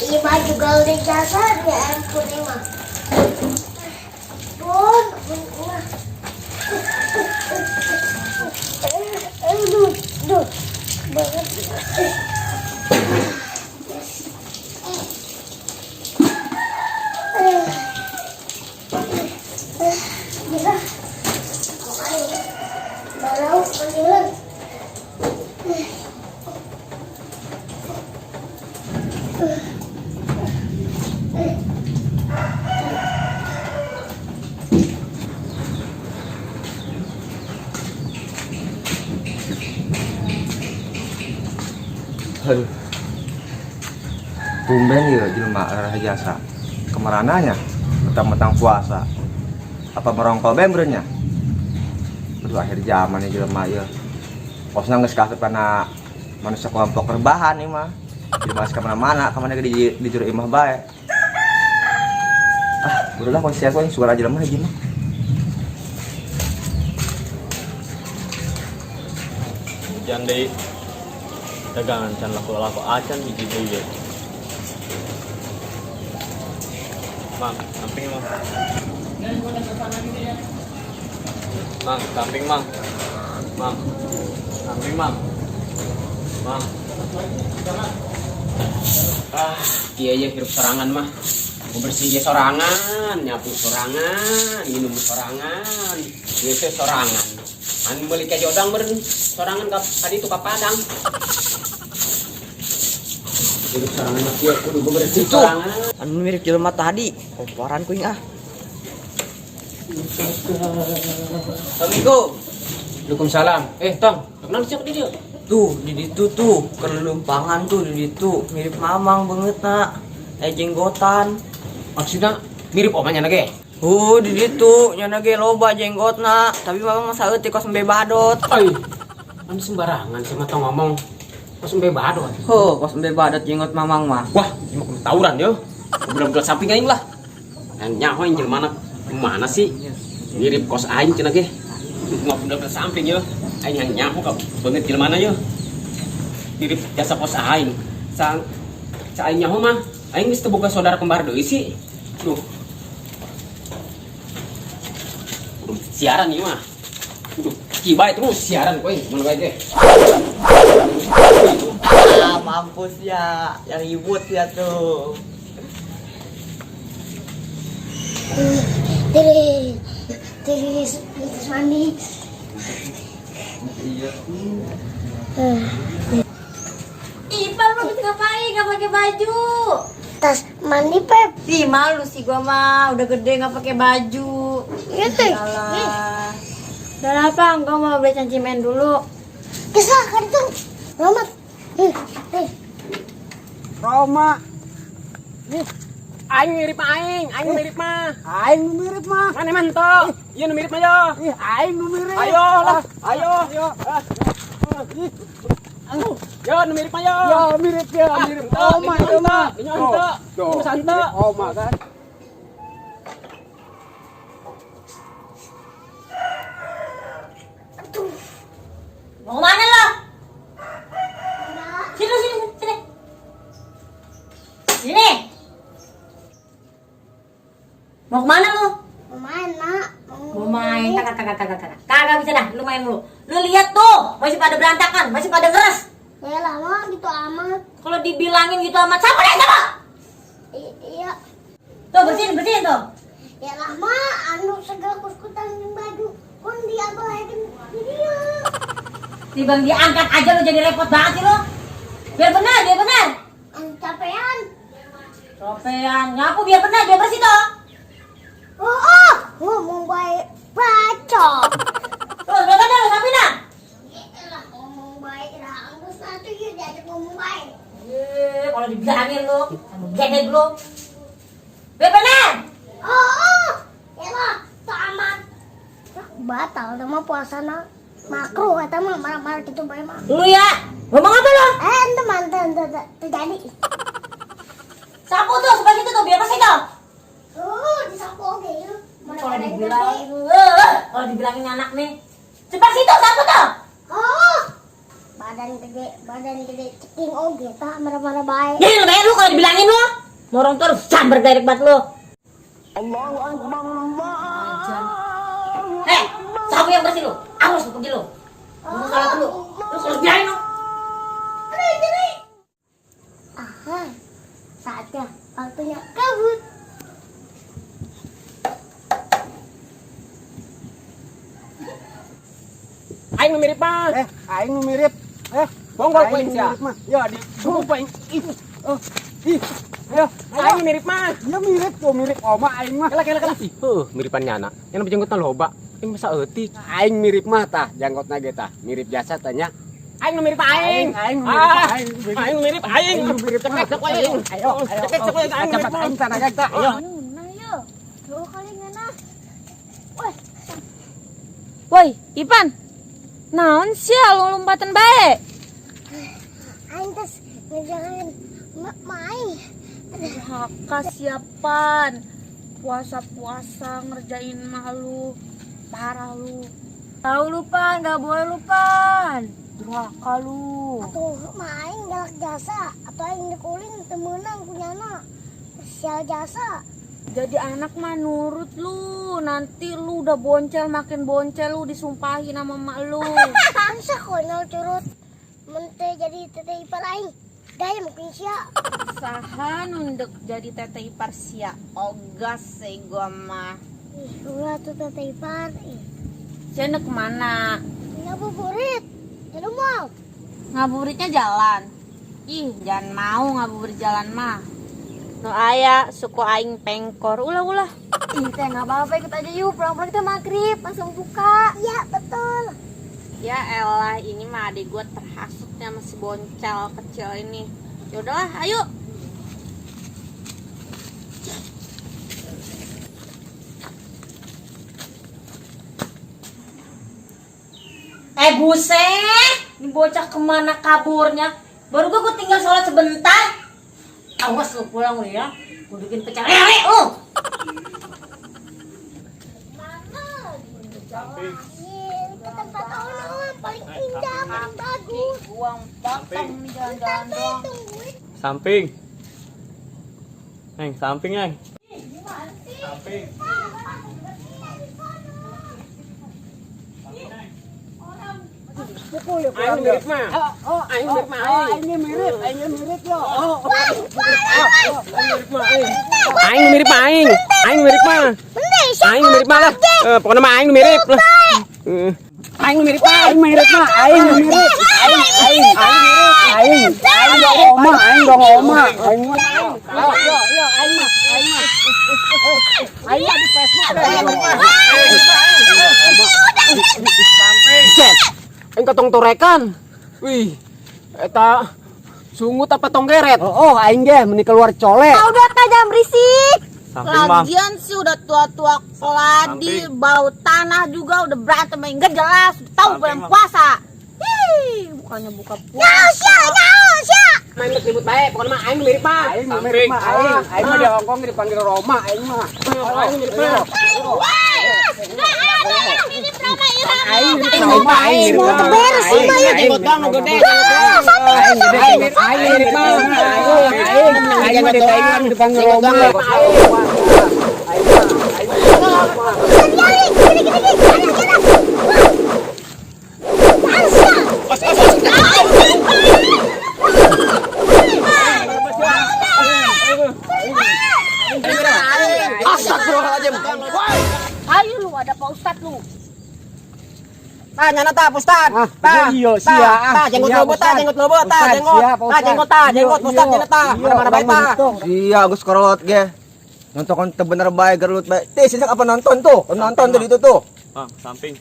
Iya, baju gaul jasa ya ampun mah. Pun, pun mah. Aduh, duh. Banget. Bisa. Balau, panggilan. Aduh. Tumben ya jelema arah jasa. Kemarananya mentang-mentang puasa. Apa merongkol bae meureun nya? Aduh, akhir zaman ya jelema ya. Posna geus kasep kana manusia kelompok rebahan ieu mah. Jelema geus kemana-mana, kamana ge di jero imah bae. Ah, udah lah kondisi aku yang suara jelema hiji mah. Hujan deui. Dagangan can laku-laku acan hiji deui ge. Mang, samping mang. Mang, samping mang. Mang. Samping mang. Mang. Ah, kieu ye hirup sorangan mah. Bebersih ge sorangan, nyapu sorangan, minum sorangan, WC sorangan. Anu meuli ka jodang meureun sorangan ka kaditu ka Padang. Hirup sorangan mah kieu kudu bebersih Itu. sorangan. Anu mirip jelema tadi, komporan kuing ah. Assalamualaikum. Waalaikumsalam. Tong, kenal siapa di dieu? Tuh, di ditu tuh, kelumpangan tuh di ditu, mirip mamang banget nak. Jenggotan. Maksudnya mirip omanya ge? Oh, di ditu, nyana ge loba jenggotna, tapi mamang mah saeutik kos embe badot. Ai, anu sembarangan sama tong ngomong. Kos embe badot. Oh, kos embe badot jenggot mamang mah. Wah, ini mah kudu tawuran yo. Bener-bener samping aing lah. Dan nyaho aing jelema mana sih? Mirip kos aing cenah ge. Nggak bener-bener samping yo. Aing yang nyaho ka beungeut jelema yo. Mirip jasa kos aing. Sang sa aing nyaho mah, aing geus teu boga saudara kembar deui sih. Duh. Kudu siaran ieu mah. Duh, kibai terus siaran kowe mana bae ge. Ah, mampus ya, yang ribut ya tuh. Tiri, tiri, terus mandi. Ipal lu habis ngapain? Nggak pakai baju. Tas mandi, Pep. Ih, malu sih gua mah, udah gede nggak pakai baju. Gitu. Alah. Udah lah, Pang, gua mau beli cancimen dulu. Kisah kan itu. Romat. Nih. Roma. Aing mirip aing, aing mirip mah. Aing nu mirip mah. Mana mah henteu? Ieu nu mirip mah yo. Ih, aing nu mirip. Ayo lah, ayo. Yo. Yo nu mirip mah yo. Ya mirip ya, mirip. Oma itu mah. Ini henteu. Tuh, Ini henteu. mirip Oma kan. Mau kemana lo? Sini, sini, sini. Sini. Mau kemana lu? Mau main, Mak. Mau main, kagak, kagak, kagak, kagak. Kagak bisa dah, lu main mulu. Lu lihat tuh, masih pada berantakan, masih pada ngeres. Ya lama gitu amat. Kalau dibilangin gitu amat, sama deh, sama. Iya. Tuh, bersihin, bersihin tuh. Ya lama, anu segala kuskutan jeung baju. Kun diabaikan di dia. Tibang diangkat aja lu jadi repot banget sih lu. Biar benar, biar benar. Anu capean. Capean, nyapu biar benar, biar bersih toh. Oh, oh, ngomong baik bacot. Tuh, sebelah sana lu, sapi nah. Lah ngomong baik lah, anggus satu ya diajak ngomong baik. Kalau dibilangin lu, sama gedek lu. Biar benar. Oh, oh, ya lah, tamat. Batal sama puasa na makruh kata mah marah-marah gitu bae mah. Lu ya, ngomong apa lu? Ente mantan ente terjadi. Sapu tuh sebelah situ tuh, biar bersih tuh. Oh, disapu oke ya. Kalau dibilangin, kalau dibilangin anak nih. Cepat situ, sapu tuh. Oh, batal. Badan gede ceking oge tah marah-marah bae. Nih lu bayar lu kalau dibilangin lu. Morong terus sambar garek banget lu. Hei, sapu yang bersih lu. Awas lu pergi lu. Lu salat dulu. Lu kalau biarin lu. Aha, saatnya waktunya kabur. Aing nu mirip mah. Eh, aing nu mirip. Eh, Bonggol aing poin nu sia. mirip mah. Ya di sumpah aing. Ih. Oh. Ih. Ayo, Aing nu mirip mah. Ya mirip tuh, mirip oma aing mah. Kela kela kela. Ih, heuh, miripan nyana. Yang jenggotna loba. Aing masa eutik. Aing mirip mah tah, janggotna ge tah. Mirip jasa tanya. Aing nu mirip aing. Aing nu mirip Ah, aing. Aing nu mirip aing. Aing nu mirip mah. Cekek cek aing. Ayo, ayo. Cekek cek aing aing mirip Cepat mah. aing tanaga tah. Ayo. Nah, yo. Lu kali ngeunah. Wah, Woi, Ipan. Naon sia lu lompatan bae? aing tes ngejarin main. Haka siapan? Puasa-puasa ngerjain malu. Parah lu. Tahu lu Pan, gak boleh lu Pan. Durhaka lu. Atuh main galak jasa atau aing dikulin teu meunang kunyana. Sial jasa. Jadi anak mah nurut lu. Nanti lu udah boncel makin boncel lu disumpahin sama mak lu. Masa konyol curut mente jadi teteh ipar aing. Gaya mungkin sia. Saha nundek jadi teteh ipar sia. Ogas sih gua mah. Ih, ulah tuh teteh ipar. Ih, Sia ndek kemana? ngabuburit. Ya lu mau. Ngabuburitnya jalan. Ih, jangan mau ngabuburit jalan mah. No aya, suku aing pengkor. Ulah ulah. Ih, teh nggak apa-apa ikut aja yuk. Pulang-pulang kita maghrib, langsung buka. Iya, betul. Ya elah, ini mah adik gue terhasutnya sama si boncel kecil ini. Ya udahlah, ayo. Eh buset, ini bocah kemana kaburnya? Baru gua tinggal sholat sebentar. Awas lu pulang lu ya, gua bikin pecah lele lu. Ih, ke tempat orang paling indah, paling bagus. Buang potong nih jalan-jalan doang. Tungguin. Samping. Neng, samping, Neng. Samping. Pukul ya Aing nu mirip mah. Oh, Aing mirip mah oh, aing. aing mirip, aing mirip yo. Oh, Aing nu mirip mah aing. Aing nu mirip mah. Aing nu mirip mah lah. Eh, pokoknya mah aing nu mirip lah. Eh, Aing nu mirip mah. Aing mirip mah, aing mirip. Aing aing aing mirip, aing. Aing dong oma, aing dong oma. Aing mah. Yo yo yo aing mah, aing mah. Aing mah di Facebook aing mah. Set. Aing katong torekan. Wih. Eta sungut apa tonggeret? Oh, oh aing ge meni keluar colek. Ah, udah teh jangan berisik. Samping, Bang. Lagian sih udah tua-tua keladi, Samping. bau tanah juga udah berantem enggak jelas, udah tahu Samping, bulan Bang. puasa. Ih, bukannya buka puasa. Main ribut ribut bae, pokoknya mah aing nu mirip mah. Aing nu mirip mah aing. Aing mah di Hongkong dipanggil Roma aing mah. Aing nu mirip mah. Aing mirip Roma aing. Semua terberes sih, Mbak, ya. Jenggot doang nu gede. Aing gede, aing mirip mah. Aing aing mah di Thailand dipanggil Roma. Gini, gini, gini, gini, gini. Astagfirullahaladzim. Woi. Ayo lu ada Pak Ustadz lu. Tah nyana tah Ustad. Ah, Tah. iya, Tah, sia, ah. Tah jenggot Iya, lobo tah Ustad. jenggot lobo tah Ustad, jenggot. siap, Tah Ustad. jenggot tah jenggot Iya, Ustad nyana tah. iya, Mana-mana bae orang tah. menghitung. Iya, geus korot ge. Nonton kan teu bener bae gelut bae. Teh, sih apa nonton tuh? Nonton tuh di itu tuh. Bang, samping.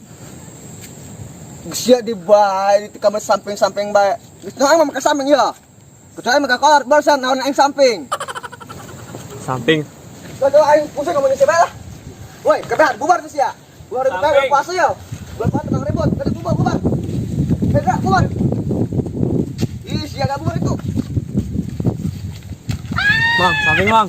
Geus sia di bae di kamar samping-samping bae. Geus nu aing mah make samping ya. Kecuali make kolor barusan naon aing samping. Samping. Gak aing pusing ngomongin si bae lah. Woi, kebehan bubar tuh sia. Bubar ribut bae Samping. puasa ya. Bulan puasa tentang ribut. Kada bubar bubar. Gerak bubar. Ih, sia gak bubar itu. Bang, samping, Bang.